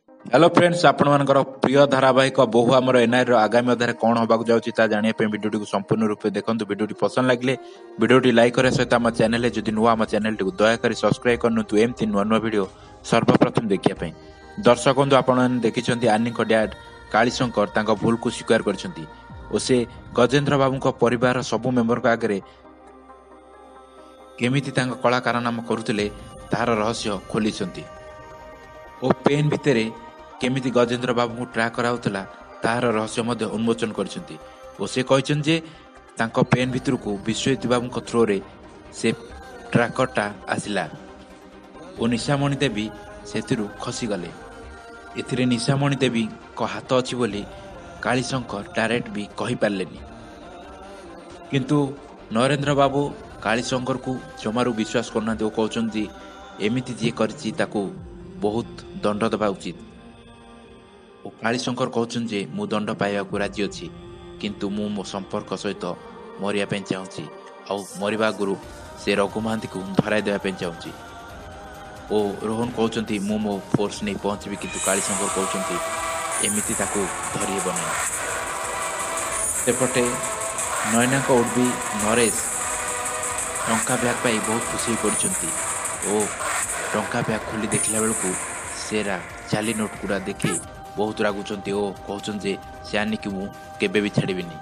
Hello friends, ଆପଣମାନଙ୍କର ପ୍ରିୟ ଧାରାବାହିକ ବୋହୂ ଆମର ଏନ୍ଆଇର ଆଗାମୀ ଅଧ୍ୟାୟରେ କ'ଣ ହେବାକୁ ଯାଉଛି ତାହା ଜାଣିବା ପାଇଁ ଭିଡ଼ିଓଟିକୁ ସମ୍ପୂର୍ଣ୍ଣ ରୂପେ ଦେଖନ୍ତୁ। ଭିଡ଼ିଓଟି ପସନ୍ଦ ଲାଗିଲେ ଭିଡ଼ିଓଟି ଲାଇକ୍ କରିବା ସହିତ ଆମ ଚ୍ୟାନେଲରେ ଯଦି ନୂଆ, ଆମ ଚ୍ୟାନେଲଟିକୁ ଦୟାକରି ସବସ୍କ୍ରାଇବ୍ କରିନିଅନ୍ତୁ ଏମିତି ନୂଆ ନୂଆ ଭିଡ଼ିଓ ସର୍ବପ୍ରଥମେ ଦେଖିବା ପାଇଁ। ଦର୍ଶକ ବନ୍ଧୁ, ଆପଣମାନେ ଦେଖିଛନ୍ତି ଆନିଙ୍କ ଡ୍ୟାଡ୍ କାଳିଶଙ୍କର ତାଙ୍କ ଭୁଲକୁ ସ୍ୱୀକାର କରିଛନ୍ତି ଓ ସେ ଗଜେନ୍ଦ୍ର ବାବୁଙ୍କ ପରିବାରର ସବୁ ମେମ୍ବରଙ୍କ ଆଗରେ କେମିତି ତାଙ୍କ କଳା କାରନାମା କରୁଥିଲେ ତାହାର ରହସ୍ୟ ଖୋଲିଛନ୍ତି ଓ ପେନ୍ ଭିତରେ କେମିତି ଗଜେନ୍ଦ୍ର ବାବୁଙ୍କୁ ଟ୍ରାକ୍ କରାହେଉଥିଲା ତାହାର ରହସ୍ୟ ମଧ୍ୟ ଉନ୍ମୋଚନ କରିଛନ୍ତି। ଓ ସେ କହିଛନ୍ତି ଯେ ତାଙ୍କ ପେନ୍ ଭିତରକୁ ବିଶ୍ୱଜିତ ବାବୁଙ୍କ ଥ୍ରୋରେ ସେ ଟ୍ରାକରଟା ଆସିଲା ଓ ନିଶାମଣି ଦେବୀ ସେଥିରୁ ଖସିଗଲେ। ଏଥିରେ ନିଶାମଣି ଦେବୀଙ୍କ ହାତ ଅଛି ବୋଲି କାଳିଶଙ୍କର ଡାଇରେକ୍ଟ ବି କହିପାରିଲେନି, କିନ୍ତୁ ନରେନ୍ଦ୍ର ବାବୁ କାଳିଶଙ୍କରକୁ ଜମାରୁ ବିଶ୍ୱାସ କରୁନାହାନ୍ତି ଓ କହୁଛନ୍ତି ଏମିତି ଯିଏ କରିଛି ତାକୁ ବହୁତ ଦଣ୍ଡ ଦେବା ଉଚିତ। ଓ କାଳିଶଙ୍କର କହୁଛନ୍ତି ଯେ ମୁଁ ଦଣ୍ଡ ପାଇବାକୁ ରାଜି ଅଛି, କିନ୍ତୁ ମୁଁ ମୋ ସମ୍ପର୍କ ସହିତ ମରିବା ପାଇଁ ଚାହୁଁଛି, ଆଉ ମରିବା ଆଗରୁ ସେ ରଘୁ ମହାନ୍ତିକୁ ଧରାଇ ଦେବା ପାଇଁ ଚାହୁଁଛି। ଓ ରୋହନ କହୁଛନ୍ତି ମୁଁ ମୋ ଫୋର୍ସ ନେଇ ପହଞ୍ଚିବି, କିନ୍ତୁ କାଳିଶଙ୍କର କହୁଛନ୍ତି ଏମିତି ତାକୁ ଧରିହେବ ନାହିଁ। ସେପଟେ ନୟନାଙ୍କ ଉଡ୍ବି ନରେଶ ଟଙ୍କା ବ୍ୟାଗ୍ ପାଇ ବହୁତ ଖୁସି ହୋଇପଡ଼ିଛନ୍ତି ଓ ଟଙ୍କା ବ୍ୟାଗ୍ ଖୋଲି ଦେଖିଲା ବେଳକୁ ସେରା ଜାଲି ନୋଟ୍ ଗୁଡ଼ା ଦେଖି ବହୁତ ରାଗୁଛନ୍ତି ଓ କହୁଛନ୍ତି ଯେ ସେ ଆନିକି ମୁଁ କେବେ ବି ଛାଡ଼ିବିନି।